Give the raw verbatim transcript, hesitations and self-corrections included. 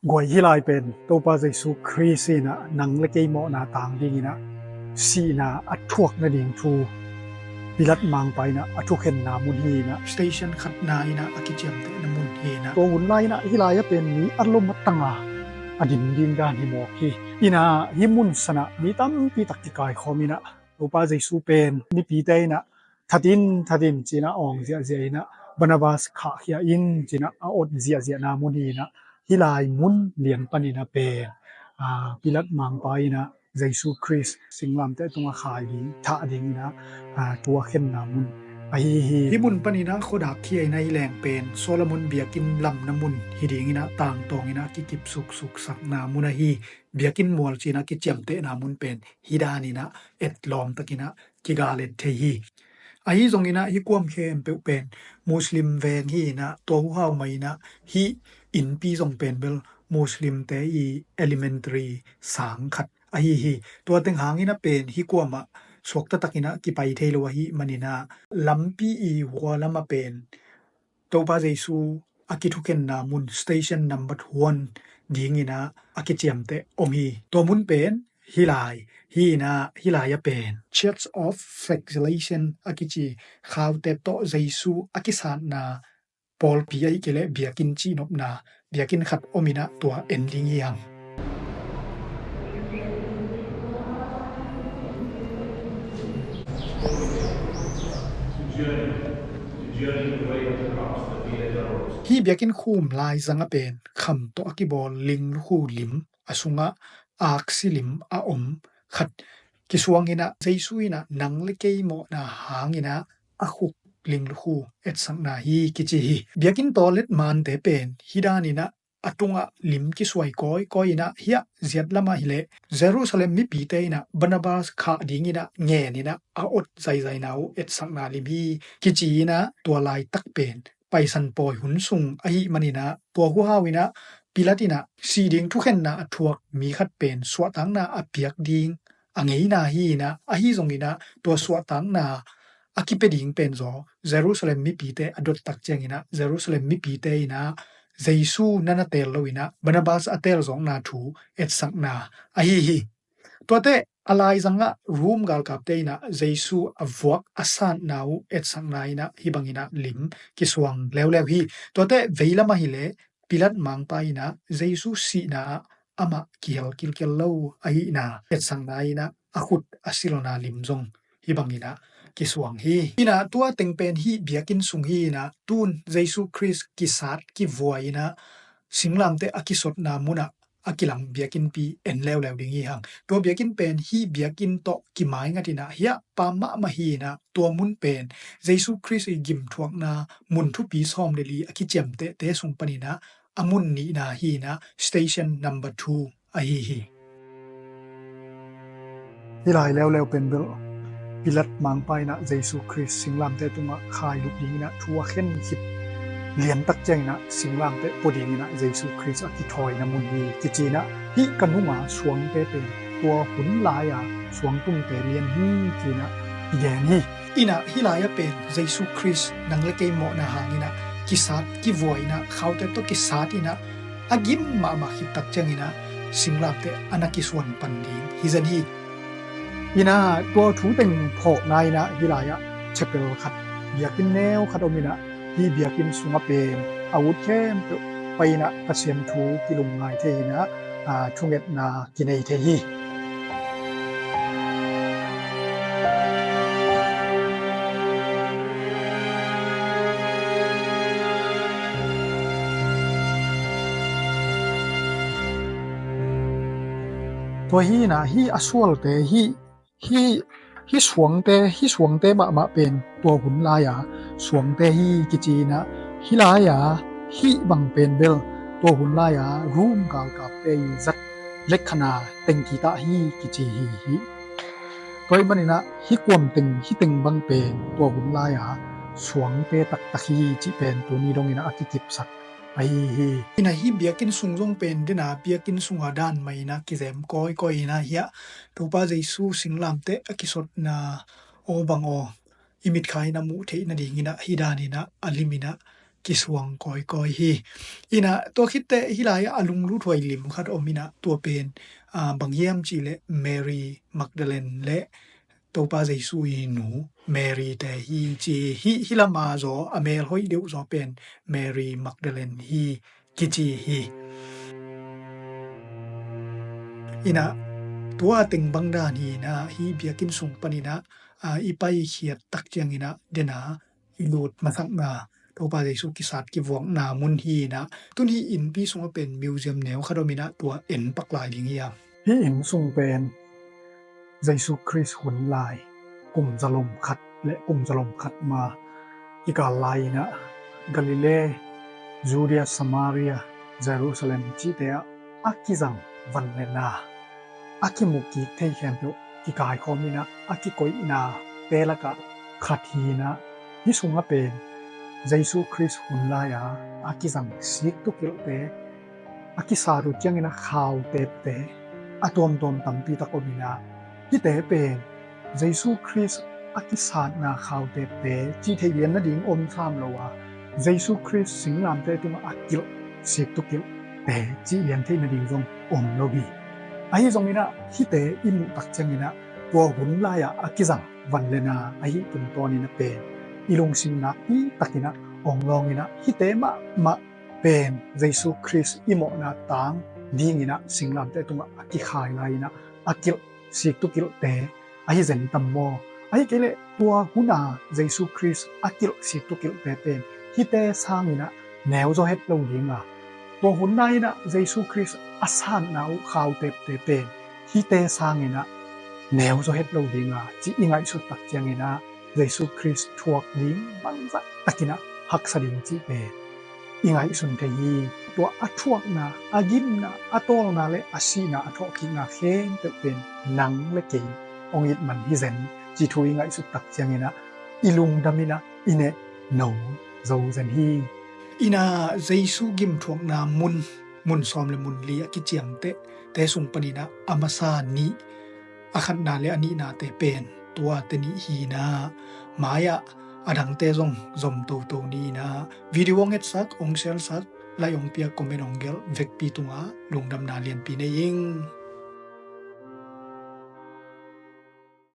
Guai, hih lai pen Topa Jesu Khrist in ah nang le kei mawhna tang dingin ah sihna a thuak nading thu Pilat mangpa in ah a thukhenna mun hi in ah, station khatna in ah a kiciamtehna mun hi in ah, tua hun lai in ah hih lai ah pen mi a lom a tang a a din ding dan hi mawk hi. In ah hih mun san ah mi tampi tak kikaikhawm in ah Topa Jesu pen mipite in ah that in, that in ci in ah awng ziahziah in ah, Barnabas khahkhia in ci in ah a ot ziahziahna mun hi in ah, hih lai mun lian panin ah pen, aa, Pilat mangpa in ah Jesu Khrist singlamteh tungah khai ding, thah ding in ah, aa, thu a khenna mun ahi hi. Hih mun panin ah khuadak khia in ah hih leng pen Solomon biakinn lamna mun hi ding in ah tangtawng in ah kikip suksuk sakna mun ahi. Biakinn mual ci in ah kiciamtehna mun pen hih dan in ah etlawm takin ah kigal et thei hi. Ahi zongin ah hih kuam khempeuh pen Muslim veng hi in ah, tua huhau mah in ah hih innpi zong pen bel Muslimte i elementary sang khat ahi hi. Tua teng hangin ah pen hih kuam ah suakta takin ah kipai thei lo ahih manin ah lampi i hua lam ah pen Topa Jesu a kithukhenna mun, station number one dingin ah a kiciamteh om hi. Tua mun pen hih lai hi in ah, hih lai ah pen Church of Flagellation a kici, khautep tawh Jesu a kisatna pawlpi ahih kei leh biakinn cihnopna biakinn khat om in ah tua en ding hi hang. Hih biakinn khum laizang ah pen kham tawh a kibawl linglukhu lim, a sungah aksi lim a om khat kisuang in ah, Jesu in ah nang le kei mawhna hangin ah a khuk linglukhu etsakna hi kici hi. Biakinn tawlet mante pen hih dan in ah a tungah lim kisuai kawikawi in ah, hiah ziat lamah hileh Jerusalem mipite in ah Barnabas khah dingin ah ngen in ah a ot zaizaina uh etsakna lim hi kici in ah tua laitak pen Paisan pawi hun sung ahih manin ah tua huhau in ah Pilat in ah sih ding thukhenna a thuak mi khat pen suahtakna a piak ding a ngeina hi in ah, ahi zongin ah tua suahtakna a kipia ding pen zaw Jerusalem mipite a dot tak ciangin ah Jerusalem mipite in ah Jesu na na teel lo in ah Barnabas a teel zawkna thu etsakna ahi hi. Tuate a laizangah Rom galkapte in ah Jesu a vuak a satna uh etsakna in ah hih bangin ah lim kisuang leuleu hi. Tuate veilam ahileh Pilat mangpa in ah Jesu sihna ah amah kihel kilkel lo ahihna etsakna in ah a khut a silawna lim zong hih bangin ah kisuang hi. In ah tua teng pen hih biakinn sung hi in ah tun Jesu Khrist kisat kivuai in ah singlamteh a kisotna munah a kilang biakinnpi en leuleu ding hi hang. Tua biakinn pen hih biakinn tawh kimaingat in ah hiah pam mahmah hi in ah tua mun pen Jesu Khrist i gimthuakna mun thupi sawm le li a kiciamtehte sung panin ah a mun nihna hi in ah station number two ahi hi. Hih lai leuleu pen bel Pilat mangpa in ah Jesu Khrist singlamteh tungah khailut dingin ah thu a khen khit liantak ciangin ah singlamteh pua dingin ah Jesu Khrist a kithawina mun hi kici in ah hih ka nunga suangte pen tua hun lai-a suangtumte lian hi ci in ah kigen hi. In ah hih lai-ah pen Jesu Khrist nang le kei mawhna hangin ah kisat kivuai in ah khautep tawh kisat in ah a gim mahmah khittak ciangin ah singlamteh a na kisuan pan ding hi zen hi. In ah tua thu teng phawkna in ah hih lai-ah chapel khat, biakinn neu khat om in ah hih biakinn sungah pen a ut khempeuh pai in ah Pasian thu kilumngai thei in ah, aa, thungetna kinei thei hi. Tua hi in ah hih a sualte hih, hih, hih suangte, hih suangte mahmah pen tua hun lai-a suangte hi kici in ah hih lai-a hih bang pen bel tua hun lai-a Rom galkapte i zat lekkhana teng kitah hi kici hi hi. Tua ahih manin ah hih kuam teng hih teng bang pen tua hun lai-a suangte taktak hi cih pen tuni dongin ah a kikipsak ahi hi. In ah hih biakinn sung zong pen den a biakinn sunga dan mah in ah kizem kawikawi in ah hiah Topa Jesu singlamteh a kisotna aw bang aw i mitkha in a muh theih nadingin ah hih danin ah a lim in ah kisuang kawikawi hi. Inah tua khitteh hih lai-ah a lunglut huai lim khat om inah tua pen, aa, bang hiam cihleh Mary Magdalene le Topa Jesu i nu Mary te hi ci hi. Hih lama zaw a mel hoih deuh zaw pen Mary Magdalene hi kici hi. Inah tua teng bang dan hi inah hih biakinn sung paninah, aa, i paikhiat tak cianginah dena i lut masakna Topa Jesu kisat kivuakna mun hi inah tun hih innpi sungah pen museum neu khat om inah tua en pak lai ding hi a. Hih inn sung pen Jesu Khrist hun lai kum zalom khat le kum zalom khat ma kikal lai inah Galilee, Judea, Samaria, Jerusalem cihte ah a kizang van le na a kimu kik thei khempeuh kikaikhawm inah a kikoihna te lakah khat hi inah hih sungah pen Jesu Khrist hun lai-a a kizang siktukilhte, a kisat uh ciangin a khautepte a tuamtuam tampi tak om inah hihte pen Jesu Khrist a kisatna khautepte cih theih lian nading om tham lo a, Jesu Khrist singlamteh tungah a kilh siktukilhte cih lian theih nading zong om lo hi. Ahi zong inah hihte i muh tak ciang inah tua hun lai-ah a kizang van le na ahi tungtawn inah pen i lungsim nakpi tak inah ong lawng inah hihte mahmah pen Jesu Khrist i mawhna tang ding inah singlamteh tungah a kikhai lai inah a kilh siktukilhte ahi zen tam maw? Ahi kei leh tua hun a Jesu Khrist a kilh siktukilhte pen hihte sang inah neu zaw het lo ding a, tua hun lai inah Jesu Khrist a satna uh khautepte pen hihte sang inah neu zaw het lo ding a cih i ngaihsut tak ciang inah Jesu Khrist thuak ding bangzah tak inah haksa ding cih pen i ngaihsun thei hi. Tua a thuakna, a gimna, a tawlna le a sihna, a thawhkikna khempeuh pen nang le kei ong it man hi zen cih thu i ngaihsut tak ciang inah i lungdam inah i neh no zo zen hi. Inah Jesu gimthuakna mun, mun sawm le mun li a kiciamteh te sung pan inah a masa nih, a khatna le a nihnate pen tuate nih hi inah mai-ah a dangte zong zom toto ni inah video ong etsak, ong share sak, like ong piak, comment ong gelh vekpi tungah lungdamna lianpi nei ing.